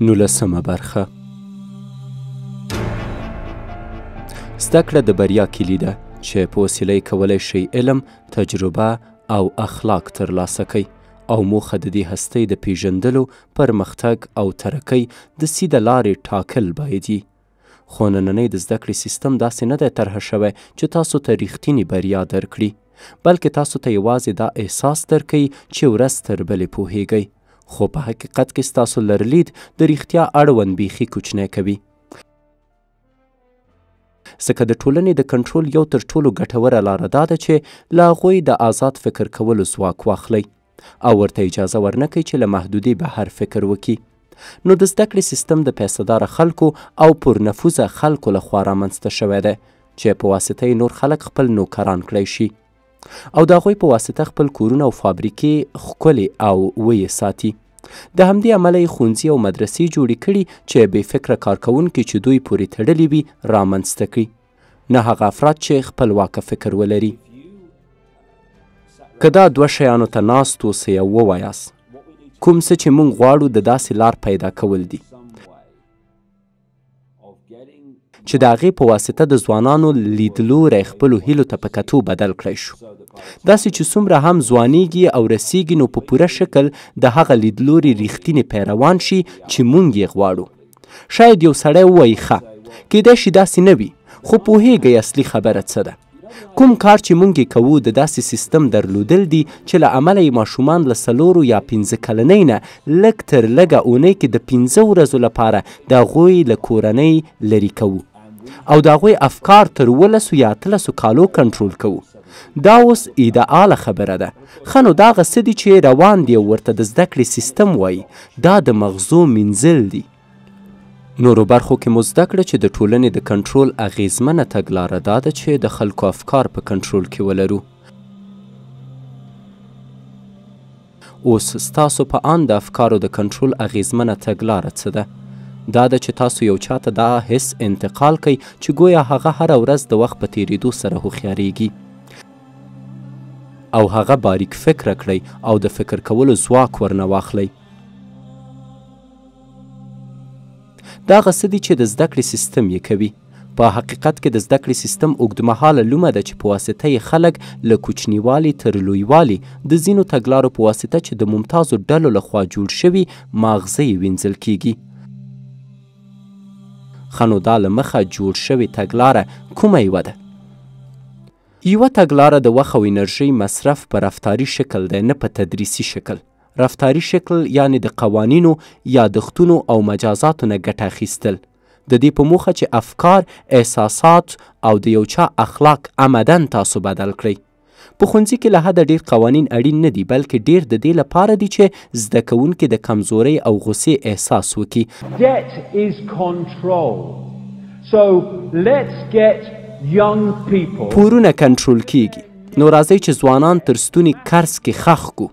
نولسمه برخه. زده کړه د بریا کیلي ده چې په وسیله یې کولی شئ علم، تجربه او اخلاق ترلاسه کړئ او موخه د دې هستۍ د پیژندلو، پرمختګ او ترقۍ د سیده لارې ټاکل باید وي. خو نننی د زده کړې سیستم داسې نه دی طرحه شوی چې تاسو ته ریښتینې بریا درکړي، بلکې تاسو ته یوازې دا احساس درکوي چې ورځ تر بلې پوهیږئ، خو په حقیقت کې ستاسو لرلید د رښتیا اړوند بیخي کوچنی کوي. ځکه د ټولنې د کنټرول یو تر ټولو ګټوره لاره دا ده چې له هغوی د آزاد فکر کولو ځواک واخلئ او ورته اجازه ورنه کړئ چې له محدودې بهر فکر وکړي. نو د زده کړې سیستم د پیسهداره خلکو او پرنفوذه خلکو له خوا رامنځته شوی دی چې په واسطه یې نور خلک خپل نوکران کړی شي او د هغوی په واسطه خپل کورونه او فابریکې ښکلې او ویې ساتي. د همدې امله یې ښوونځي او مدرسې جوړې کړي چې بې فکره کارکوونکي چې دوی پورې تړلي وي رامنځته کړي، نه هغه افراد چې خپلواکه فکر ولري. که دا دوه شیانو ته ناست اوسئ او ووایاست کوم څه چې موږ غواړو د داسې لار پیدا کول دي چې د هغې په واسطه د ځوانانو لیدلوری خپلو هیلو ته په کتو بدل کړی شو، داسې چې څومره هم ځوانیږي او رسیږي نو په پوره شکل د هغه لیدلوري ریښتیني پیروان شي چې مونږ یې غواړو. شاید یو سړی ووایي ښه، کیدای شي داسې نه وي، خو پوهیږئ اصلي خبره څه ده؟ کوم کار چې مونږ یې کوو د داسې سیستم درلودل دي چې له امله یې ماشومان له 4 یا 5 کلنۍ نه لږ تر لږه اونۍ کې د 5 ورځو لپاره د هغوی له کورنۍ لرې کوو او د هغوی افکار تر 18 یا 18 کالو کنټرول کوو. دا اوس ایده‌آله خبره ده. ښه نو دا هغه څه دي چې روان دي او ورته د زده کړې سیستم وایي. دا د مغزو مینځل دي. نورو برخو کې مو زده کړه چې د ټولنې د کنټرول اغیزمنه تګلاره دا ده چې د خلکو افکار په کنټرول کې ولرو. اوس ستاسو په اند د افکارو د کنټرول اغیزمنه تګلاره څه ده؟ دا ده چې تاسو یو چا ته دا حس انتقال کړئ چې ګویا هغه هره ورځ د وخت په تیریدو سره هوښیاریږي او هغه باریک فکره کړئ او د فکر کولو ځواک ورنه واخلئ. دا هغه څه دي چې د زده کړې سیستم یې کوي. په حقیقت کې د زده کړې سیستم اوږدمهاله لومه ده چې په واسطه یې خلک له کوچنیوالي تر لویوالي د ځینو تګلارو په واسطه چې د ممتازو ډلو له خوا جوړ شوي ماغزه یې وینځل کیږي. ښه نو دا له مخه جوړ شوې تګلاره کومه یوه ده؟ یوه تګلاره د وخت او انرژۍ مصرف په رفتاري شکل دی، نه په تدریسي شکل. رفتاري شکل یعنې د قوانینو، یادښتونو او مجازاتو نه ګټه اخیستل، د دې په موخه چې افکار، احساسات او د یو چا اخلاق عمداً تاسو بدل کړئ. په ښوونځي کې له حده ډېر قوانین اړین نه دي، بلکې ډېر د دې لپاره دي چې زده کوونکي د کمزورۍ او غوسې احساس وکړي. Debt is control. So let's get young people. پورونه کنټرول کیږي، نو راځئ چې ځوانان تر ستوني قرض کې ښخ کړو،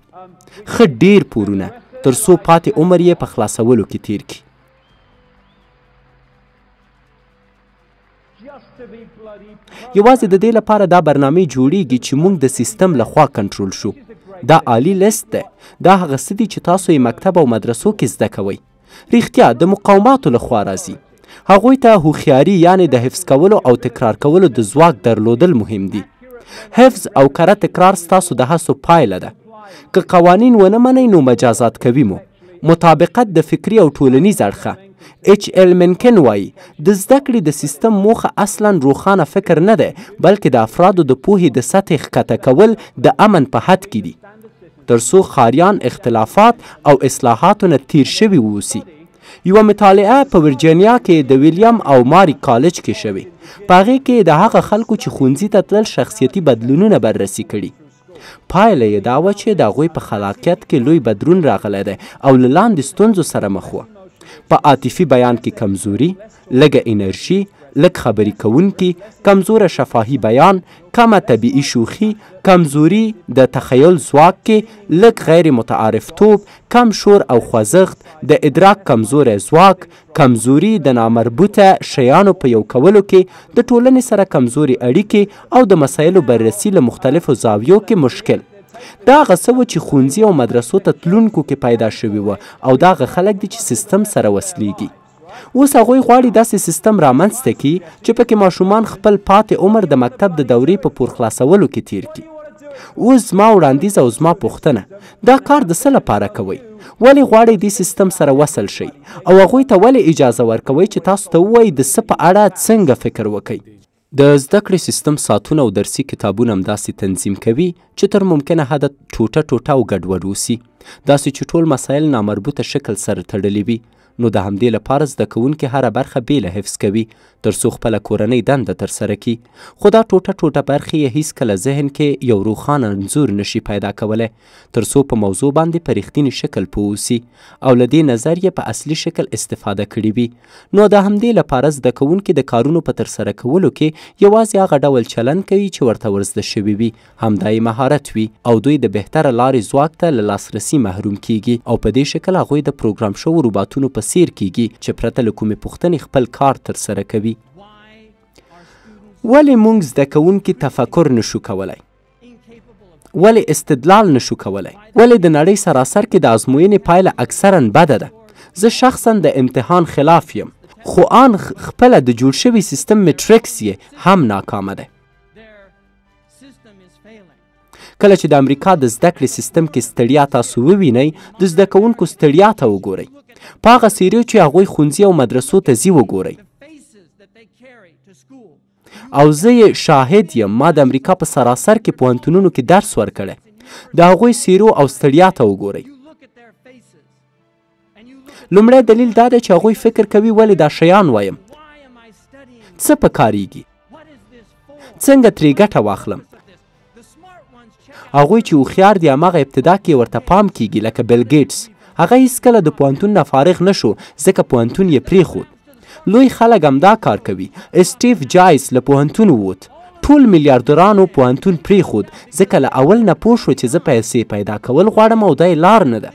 ښه ډېر پورونه، تر څو پاتې عمر یې په خلاصولو کې تیر کړي. یوازې د دې لپاره دا برنامې جوړیږي چې موږ د سیستم له خوا کنټرول شو. دا عالي لیست دی. دا هغه څه دي چې تاسو یې مکتب او مدرسو کې زده کوئ. رښتیا د مقاوماتو له خوا راځي. هغوی ته هوښیاري یعنې د حفظ کولو او تکرار کولو د ځواک درلودل مهم دي. حفظ او کره تکرار ستاسو د هڅو پایله ده. که قوانین ونه منئ نو مجازات کوي مو. مطابقت د فکري او ټولنیز اړخه. اچ ال منکن وایي د زده کړې د سیستم موخه اصلا روښانه فکر نه دی، بلکې د افرادو د پوهې د سطحې ښکته کول د امن په حد کې دي، تر څو ښاریان اختلافات او اصلاحاتو نه تیر شوي واوسي. یوه مطالعه په ورجینیا کې د ویلیم او ماری کالج کې شوې. په هغې کې د هغه خلکو چې ښوونځي ته تلل شخصیتي بدلونونه بررسي کړي. پایله یې دا وه چې د هغوی په خلاقیت کې لوی بدلون راغلی دی او له لاندې ستونزو سره مخ وه. په عاطفي بیان کې کمزوري، لږه انرژي، لږ خبرې کوونکي، کمزوره شفاهي بیان، کمه طبیعي شوخي، کمزوري د تخیل ځواک کې، لږ غیر متعارف توب، کم شور او خوځښت، د ادراک کمزوری ځواک، کمزوري د نامربوطه شیانو په یو کولو کې، د ټولنې سره کمزوري اړیکې او د مسایلو بررسي له مختلفو زاویو کې مشکل. دا هغه څه و چې ښوونځي او مدرسو ته تلونکو کې پیدا شوي و او دا هغه خلک دي چې سیستم سره وصلیږي. اوس هغوی غواړي داسې سیستم رامنځته کړي چې پکې ماشومان خپل پاتې عمر د مکتب د دورې په پور خلاصولو کې تیر کړي. اوس زما وړاندیز او زما پوښتنه، دا کار د څه لپاره کوئ؟ ولې غواړئ دې سیستم سره وصل شئ او هغوی ته ولې اجازه ورکوئ چې تاسو ته ووایي د څه په اړه څنګه فکر وکړئ؟ د زده کړې سیستم ساعتونه او درسي کتابونه هم داسې تنظیم کوي چې تر ممکنه حده ټوټه ټوټه او ګډوډ اوسي، داسې چې ټول مسایل نامربوطه شکل سره تړلي وي. نو د همدې لپاره زده کوونکي هره برخه بېله حفظ کوي تر څو خپله کورنۍ دنده ترسره کړي، خو دا ټوټه ټوټه برخې یې هیڅکله ذهن کې یو روښانه انځور نشي پیدا کولی تر څو په موضوع باندې په رښتیني شکل پوه اوسي او له دې نظر یې په اصلي شکل استفاده کړې وي. نو د همدې لپاره زده کوونکي د کارونو په ترسره کولو کې یوازې هغه ډول چلند کوي چې ورته ورزده شوي وي، همدا یې مهارت وي او دوی د بهتره لارې ځواک ته له لاسرسي محروم کیږي او په دې شکل هغوی د پروګرام شوو روباتونو په څیر کیږي چې پرته له کومې پوښتنې خپل کار ترسره کوي. ولې موږ زده کوونکي تفکر نشو کولی؟ ولې استدلال نشو کولی؟ ولې د نړۍ سراسر کې د ازموینې پایله اکثرا بده ده؟ زه شخصا د امتحان خلاف یم، خو آن خپله د جوړ شوي سیستم مټریکس یې هم ناکامه دی. کله چې د امریکا د زده کړې سیستم کې ستړیا تاسو ووینئ، د زده کوونکو ستړیا ته وګورئ، په هغه څیرو چې هغوی ښوونځي او مدرسو ته ځي وګورئ. او زه یې شاهد یم، ما د امریکا په سراسر کې پوهنتونونو کې درس ورکړی. د هغوی څیرو او ستړیا ته وګورئ. لومړی دلیل دا دی چې هغوی فکر کوي ولې دا شیان وایم، څه په کاریږي، څنګه ترې ګټه واخلم. هغوی چې هوښیار دي هماغه ابتدا کې ورته پام کیږي، لکه بیل ګیټس. هغه هیڅکله د پوهنتون نه فارغ نه شو ځکه پوهنتون یې پرېښود. لوی خلک همدا کار کوي. سټیو جایس له پوهنتون ووت. ټول میلیاردرانو پوهنتون پرېښود ځکه له اول نه پوه شو چې زه پیسې پیدا کول غواړم او دا یې لار نه ده.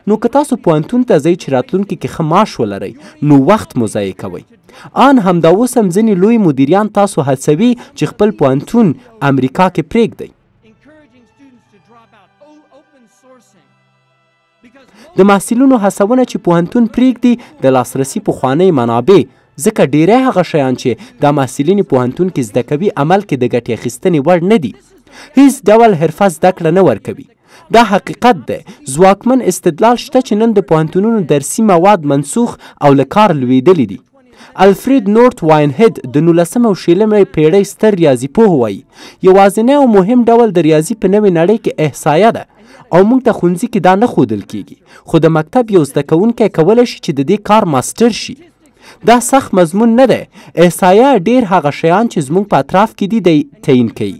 نو که تاسو پوهنتون ته ځئ چې راتلونکي کې ښه معاش ولرئ، نو وخت مو ضایع کوئ. آن همدا اوس هم ځینې لوی مدیریان تاسو هڅوي چې خپل پوهنتون امریکا کې پرېږدئ. د محصلینو هڅونه چې پوهنتون پرېږدي د لاسرسي پخوانۍ منابع، ځکه ډیری هغه شیان چې دا محصلین پوهنتون کې زده کوي عمل کې د ګټې اخیستنې وړ نه دي. هیڅ ډول حرفه زده کړه نه ورکوي. دا حقیقت دی. ځواکمن استدلال شته چې نن د پوهنتونونو درسي مواد منسوخ او له کار لوېدلي دي. الفرید نورت واینهد د 19 او 20 پیړۍ ستر ریاضي پوه وایي، یوازینی او مهم ډول د ریاضي په نوې نړۍ کې احصایه ده او موږ ته ښوونځي کې دا نه ښودل کیږي، خو د مکتب یو زده کوونکی کولی شي چې د دې کار ماسټر شي. دا سخت مضمون نه دی. احصایه ډیر هغه شیان چې زموږ په اطراف کې دي دی تعین کوي.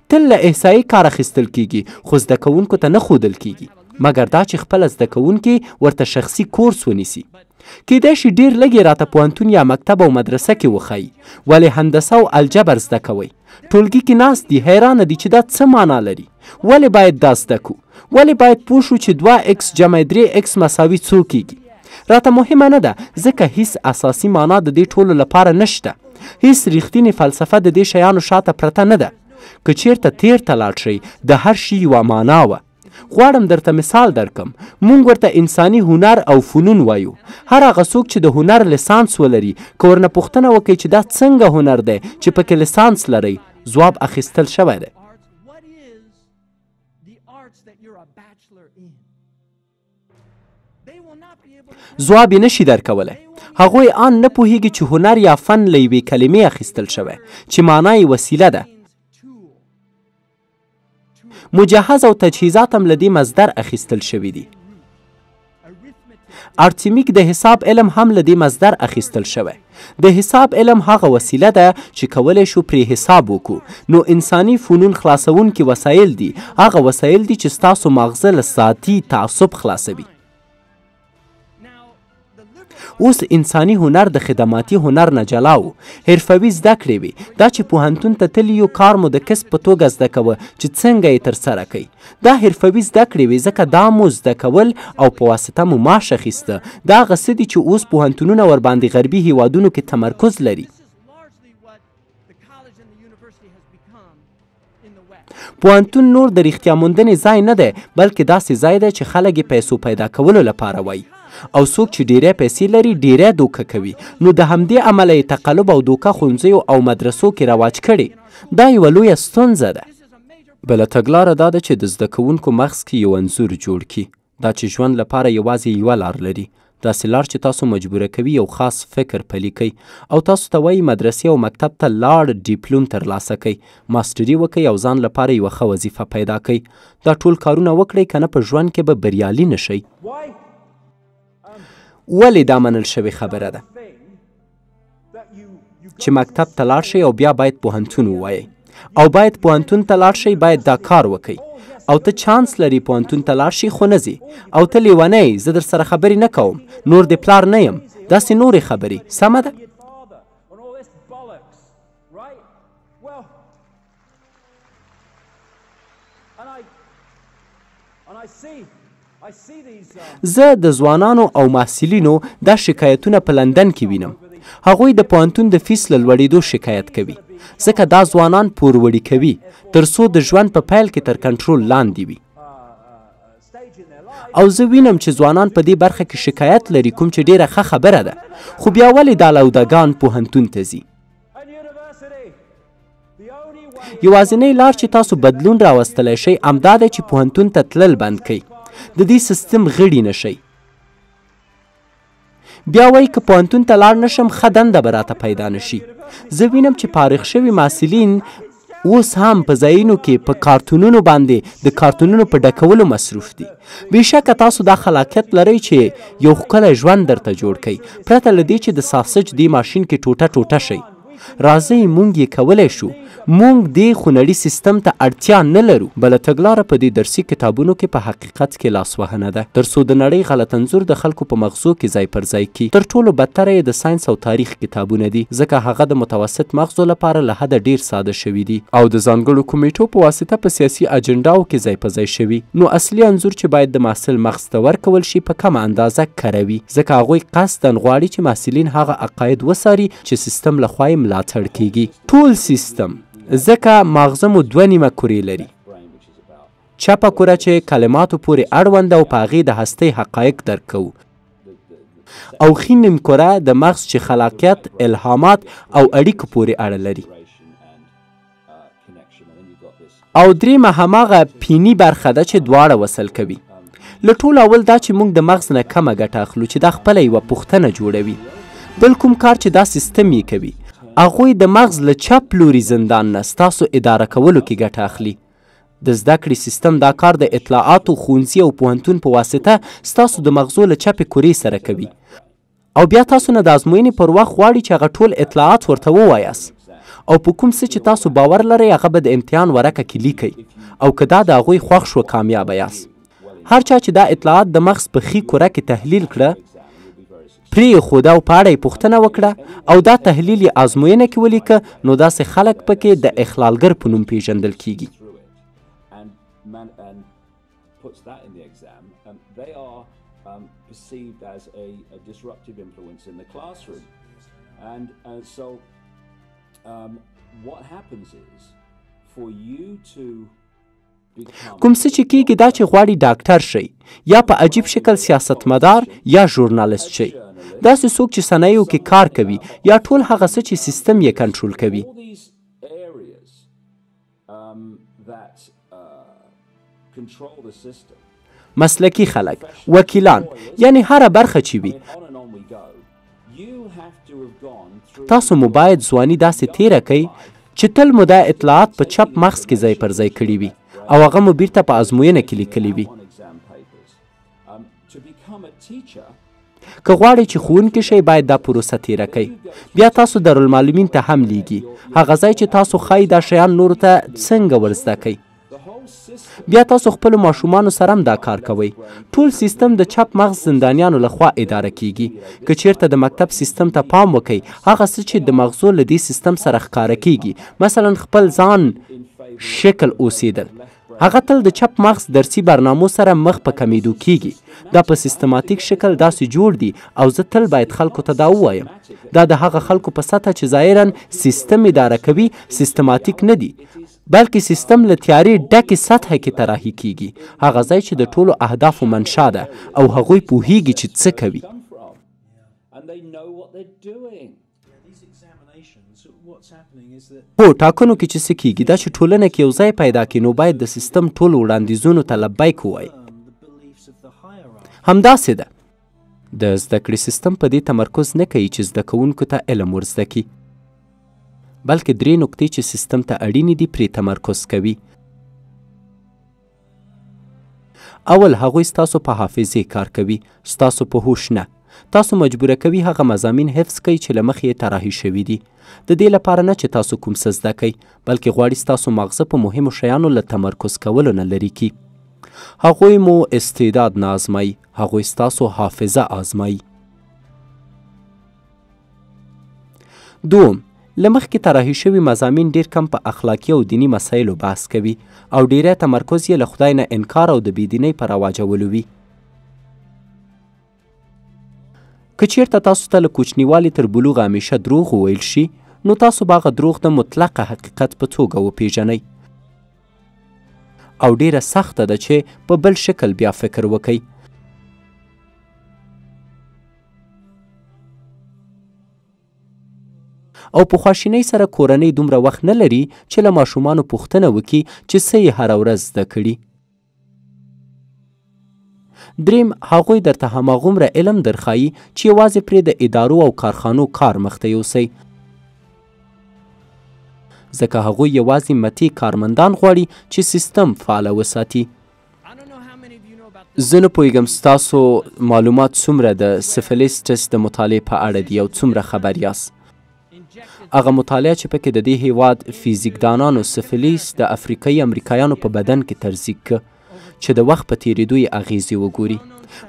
تل له احصایې کار اخیستل کیږي، خو زده کوونکو ته نه ښودل کیږي، مګر دا چې خپله زده کوونکي ورته شخصي کورس ونیسي. کیدای شي ډیر لږ یې راته پوهنتون یا مکتب او مدرسه کې وښایي، ولې هندسه او الجبر زده کوئ. ټولګي کې ناست دي، حیرانه دي چې دا څه معنا لري، ولې باید دا زده کړو، ولې باید پوه شو چې 2 ایکس جمع 3 ایکس مساوي څو کیږي. راته مهمه نه ده، ځکه هیڅ اساسي معنا د دې ټولو لپاره نشته. هیڅ رښتینې فلسفه د دې شیانو شاته پرته نه ده. که چیرته تیر ته لاړ شئ، د هر شي یوه معنا وه. غواړم درته مثال درکم. مونږ ورته انساني هنر او فنون وایو. هر هغه څوک چې د هنر لیسانس ولري، که ورنه پوښتنه وکړئ چې دا څنګه هنر دی چې پکې لیسانس لرئ، ځواب اخیستل شوی دی. ځواب یې نشي درکولی. هغوی آن نه پوهیږي چې هنر یا فن له یوې کلمې اخیستل شوی چې معنا یې وسیله ده. مجهز او تجهیزات هم له دې مصدر اخیستل شوي دي. ارتمیک د حساب علم هم له دې مصدر اخیستل شوی. د حساب علم هغه وسیله ده چې کولی شو پرې حساب وکړو. نو انساني فنون خلاصوونکي وسایل دي، هغه وسایل دي چې ستاسو ماغزه له ذاتي تعصب خلاصوي. اوس انساني هنر د خدماتي هنر نه جلا و، حرفوي زده کړې وې. دا چې پوهنتون ته تللي یو، کار مو د کسب په توګه زده کوه چې څنګه یې ترسره کوئ. دا حرفوي زده کړې وې، ځکه دا مو زده کول او په واسطه مو معاش اخیسته. دا هغه څه دي چې اوس پوهنتونونه ورباندې غربي هیوادونو کې تمرکز لري. پوهنتون نور د رښتیا موندنې ځای نه دی، بلکې داسې ځای دی چې خلک یې پیسو پیدا کولو لپاره وایي. او څوک چې ډیری پیسې لري ډیری دوکه کوي، نو د همدې امله یې تقلب او دوکه ښوونځیو او مدرسو کې رواج کړې. دا یوه لویه ستونزه ده. بله تګلاره دا ده چې د زده کوونکو مغز کې یو انځور جوړ کړي، دا چې ژوند لپاره یوازې یوه لار لري، داسې لار چې تاسو مجبوره کوي یو خاص فکر پلي کړئ او تاسو ته وایي مدرسې او مکتب ته لاړ ډیپلوم ترلاسه کړئ، ماسټري وکړئ او ځان لپاره یوه ښه وظیفه پیدا کړئ. دا ټول کارونه وکړئ، که نه په ژوند کې به بریالي نه شئ. ولې دا منل شوې خبره ده چې مکتب ته لاړ شئ او بیا باید پوهنتون ووایئ او باید پوهنتون ته لاړ شئ، باید دا کار وکړئ او ته چانس لري پوهنتون ته لاړ شي خو نه ځې او ته لیونی، زه در سره خبرې نه کوم، نور دې پلار نه یم، داسې نورې خبرې. سمه ده؟ زه د ځوانانو او محصلینو دا شکایتونه په لندن کې وینم. هغوی د پوهنتون د فیس له لوړېدو شکایت کوي، ځکه دا ځوانان پوروړي کوي تر څو د ژوند په پیل کې تر کنټرول لاندې وي. او زه وینم چې ځوانان په دې برخه کې شکایت لري، کوم چې ډېره ښه خبره ده. خو بیا ولې دا لودګان پوهنتون ته ځي؟ یوازینۍ لار چې تاسو بدلون راوستلی شئ همدا دی چې پوهنتون ته تلل بند کړئ، د دې سیستم غړي نه شئ. بیا وایي که پوهنتون ته لاړ نه شم ښه دنده به راته پیدا نه شي. زه وینم چې فارغ شوي محصلین اوس هم په ځایونو کې په کارتونونو باندې د کارتونونو په ډکولو مصروف دي. بېشکه تاسو دا خلاقیت لرئ چې یو ښکلی ژوند درته جوړ کړئ، پرته له دې چې د ساسج دې ماشین کې ټوټه ټوټه شئ. راځئ مونږ یې کولی شو، مونږ دې خونړي سیستم ته اړتیا نه لرو. بله تګلاره په دې درسي کتابونو کې په حقیقت کې لاسوهنه ده، تر څو د نړۍ غلط انځور د خلکو په مغزو کې ځای پر ځای کړي. تر ټولو بدتره یې د ساینس او تاریخ کتابونه دي، ځکه هغه د متوسط مغزو لپاره له حده ډیر ساده شوي دي او د ځانګړو کمیټو په واسطه په سیاسي اجنډاو کې ځای په ځای شوي. نو اصلي انځور چې باید د محصل مغز ته ورکول شي په کمه اندازه کره وي، ځکه هغوی قصداً غواړي چې محصلین هغه عقاید وڅاري چې سیستم له خوا یې ملاتړ کیږي. ټول سیستم، ځکه ماغزه مو دوه نیمه کرې لري، چپه کره چې کلماتو پورې اړوند او په هغې د هستۍ حقایق درک کوو، او ښي نیم کره د مغز چې خلاقیت، الهامات او اړیکو پورې اړه لري. او درېیمه هماغه پیني برخه ده چې دواړه وصل کوي. له ټولو اول دا چې موږ د مغز نه کمه ګټه اخلو، چې دا خپله یوه پوښتنه جوړوي. بل کوم کار چې دا سیستم یې کوي، هغوی د مغز له چپ لوري زندان نه ستاسو اداره کولو کې ګټه اخلي. د زده کړې سیستم دا کار د اطلاعاتو، ښوونځي او پوهنتون په واسطه ستاسو د مغزو له چپې کرې سره کوي، او بیا تاسو نه د ازموینې پر وخت غواړي چې هغه ټول اطلاعات ورته ووایاست، او په کوم څه چې تاسو باور لرئ هغه به د امتحان ورقه کې لیکئ، او که دا د هغوی خوښ شو کامیابه یاست. هر چا چې دا اطلاعات د مغز په ښي کره کې تحلیل کړه، پرې یې ښوده او په اړه یې پوښتنه وکړه او دا تحلیل یې ازموینه کې ولیکه، نو داسې خلک پکې د اخلالګر په نوم پیژندل کیږي. کوم څه چې کیږي دا چې غواړي ډاکټر شئ، یا په عجیب شکل سیاستمدار یا ژورنالیست شئ، داسې څوک چې صنایعو کې کار کوي، یا ټول هغه څه چې سیستم یې کنټرول کوي. مسلکي خلک، وکیلان، یعنی هره برخه چې وي، تاسو مو باید ځواني داسې تیره کړئ چې تل مو دا اطلاعات په چپ مغز کې ځای پر ځای کړي وي او هغه مو بیرته په ازموینه کې لیکلي وي. که غواړئ چې ښوونکي شئ باید دا پروسه تیره کړئ. بیا تاسو دارالمعلمین ته هم لیږي، هغه ځای چې تاسو ښایي دا شیان نورو ته څنګه ور زده کړئ. بیا تاسو خپلو ماشومانو سره هم دا کار کوئ. ټول سیستم د چپ مغز زندانیانو لخوا اداره کیږي. که چیرته د مکتب سیستم ته پام وکئ، هغه څه چې د مغزو له دې سیستم سره ښکاره کیږي، مثلا خپل ځان شکل اوسیدل، هغه تل د چپ مغز درسي برنامو سره مخ په کمیدو کیږي. دا په سیستماتیک شکل داسې جوړ دي او زه تل باید خلکو ته دا ووایم. دا د هغه خلکو په سطح چې ظاهراً سیستم اداره کوي سیستماتیک نه دي، بلکې سیستم له تیارې ډکې سطحه کې طراحي کیږي، هغه ځای چې د ټولو اهدافو منشا ده او هغوی پوهیږي چې څه کوي. هو، ټاکنو کې چې څه کیږي، دا چې ټولنه کې یو ځای پیدا کړي، نو باید د سیستم ټولو وړاندیزونو ته لبیک ووایي. همداسې ده. د زده کړې سیستم په دې تمرکز نه کوي چې زده کوونکو ته علم ورزده کړي، بلکې درې نکتې چې سیستم ته اړینې دي پرې تمرکز کوي. اول، هغوی ستاسو په حافظې کار کوي، ستاسو په هوش نه. تاسو مجبوره کوي هغه مضامین حفظ کړئ چې له مخې یې طراحي شوي دي. د دې لپاره نه چې تاسو کوم څه زده کړئ، بلکې غواړي ستاسو ماغزه په مهمو شیانو له تمرکز کولو نه لرې کړي. هغوی مو استعداد نه ازمایي، هغوی ستاسو حافظه ازمایي. دوم، له مخکې طراحي شوي مضامین ډېر کم په اخلاقي او دیني مسایلو بحث کوي او ډېری تمرکز یې له خدای نه انکار او د بېدینۍ په رواجولو وي. که چیرته تاسو ته له کوچنیوالي تر بلوغه همیشه دروغ وویل شي، نو تاسو به هغه دروغ د مطلق حقیقت په توګه وپیژنئ او ډیره سخته ده چې په بل شکل بیا فکر وکئ. او په خواشینۍ سره کورنۍ دومره وخت نه لري چې له ماشومانو پوښتنه وکړي چې څه یې هره ورځ زده کړي. دریم، هغوی درته هماغومره علم درښایي چې یوازې پرې د ادارو او کارخانو کار مخته یوسئ، ځکه هغوی یوازې متې کارمندان غواړي چې سیستم فعاله وساتي. زه نه پوهیږم ستاسو معلومات څومره د سفلیس ټسټ د مطالعې په اړه دي او څومره خبر یاست. هغه مطالعه چې پکې د دې هیواد فزیکدانانو سفلیس د افریقایي امریکایانو په بدن کې ترزیق که چې د وخت په تیریدو یې اغیزې وګوري.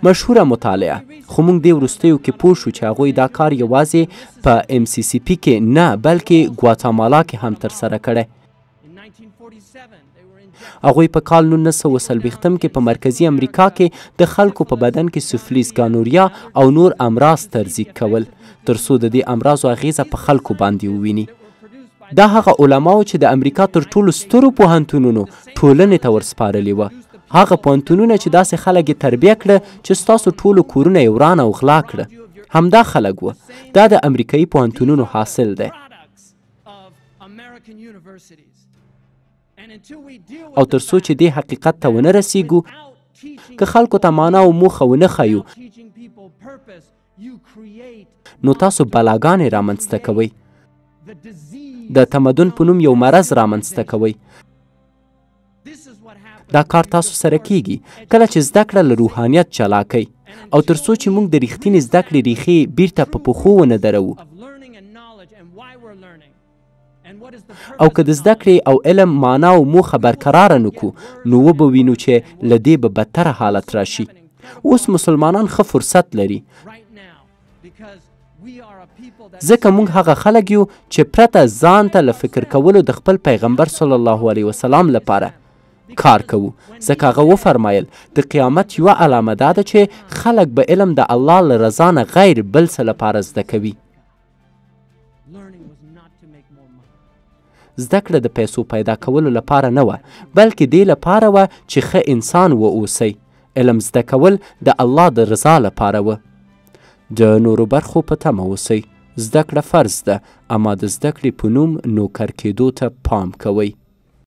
مشهوره مطالعه، خو موږ دې وروستیو کې پوه شو چې هغوی دا کار یوازې په ام سی سی پي کې نه بلکې ګواتامالا کې هم ترسره کړی. هغوی په کال 1940 کې په مرکزي امریکا کې د خلکو په بدن کې سفلیس، ګانوریا او نور امراض ترزیق کول تر څو د دې امراضو اغیزه په خلکو باندې وویني. دا هغه علماو چې د امریکا تر ټولو سترو پوهنتونونو ټولنې ته ورسپارلي وه، هغه پوهنتونونه چې داسې خلک یې تربیه کړه چې ستاسو ټولو کورونه یې وران او غلا کړه، همدا خلک وه. دا د امریکایي پوهنتونونو حاصل دی. او تر څو چې دې حقیقت ته ونه رسیږو، که خلکو ته معنا او موخه ونه ښیو، نو تاسو بلاګانې رامنځته کوئ، د تمدن په نوم یو مرض رامنځته کوئ. دا کار تاسو سره کیږي کله چې زده کړه له روحانیت جلا کئ، او تر څو چې موږ د رښتینې زده کړې ریښې بیرته په پښو ونه دروو، او که د زده کړې او علم معنا او موخه برقراره نه کړو، نو وبه وینو چې له دې به بدتره حالت راشي. اوس مسلمانان ښه فرصت لري، ځکه موږ هغه خلک یو چې پرته ځان ته له فکر کولو د خپل پیغمبر صلی الله علیه وسلم لپاره کار کوو، ځکه هغه وفرمایل د قیامت یوه علامه دا ده چې خلک به علم د الله له رضا نه غیر بل څه لپاره زده کوي. زده کړه د پیسو پیدا کولو لپاره نه وه، بلکې دې لپاره وه چې ښه انسان و اوسئ. علم زده کول د الله د رضا لپاره وه. د نورو برخو په تمه اوسئ. زده کړه فرض ده، اما د زده کړې په نوم نوکر کېدو ته پام کوئ.